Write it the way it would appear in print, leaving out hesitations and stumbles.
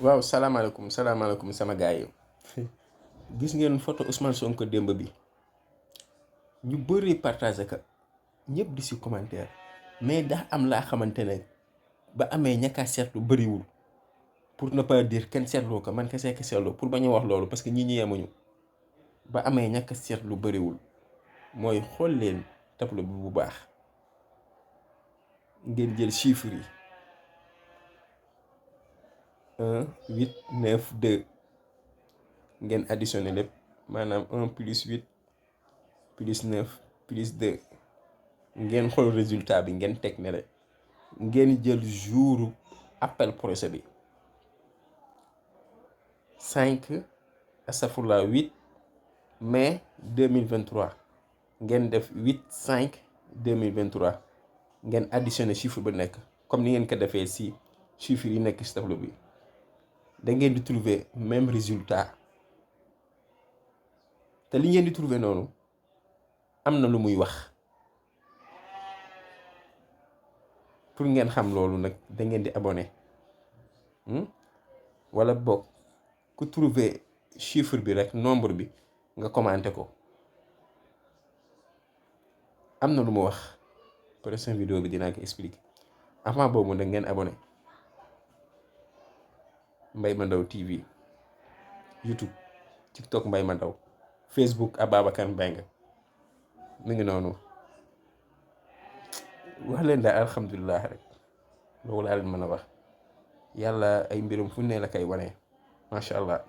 waaw salaamaaleykum sama gars yi gis ngeen photo Ousmane Sonko démb bi ñu bëri partagé ka ñëpp di si commentaire mais daa am laa xamante ne ba amee ñàkk a seetlu bëriwul pour ne pas dire kenn seetloo ko man kese seetlu pour bañ a wax loolu parce que ñi yemuñu ba amee ñàkk a seetlu bëriwul mooy xool leen tableau bi bu baax ngeen jël chiffres yi 1 8 9 2 ngeen additionné lépp maanaam 1 plus 8 plus 9 plus 2 ngeen xool résultat bi ngeen teg ne rek ngeen jël jour appel procès bi 5 astafurlah 8 mai 2023 ngeen def 8 5 2023 ngeen additionné chiffre ba nekk comme ni ngeen ko defee si chiffre yi nekk si tableau bi da ngeen di trouver même résultat te li ngeen di trouver noonu am na lu muy wax pour ngeen xam loolu nag da ngeen di abonné wala boog ku trouver chiffre bi rek nombre bi nga commenté ko am na lu mu wax prochaine vidéo bi dinaa ko expliquer avant boobu nag ngeen abonné Mbaye Mandaw TV YouTube TikTok Mbaye Mandaw Facebook Ababacar Mbengue mi ngi noonu wax leen daal alhamdulilah rek loolu laa leen mën a wax yàlla ay mbirum fu ne la koy wane macha allah.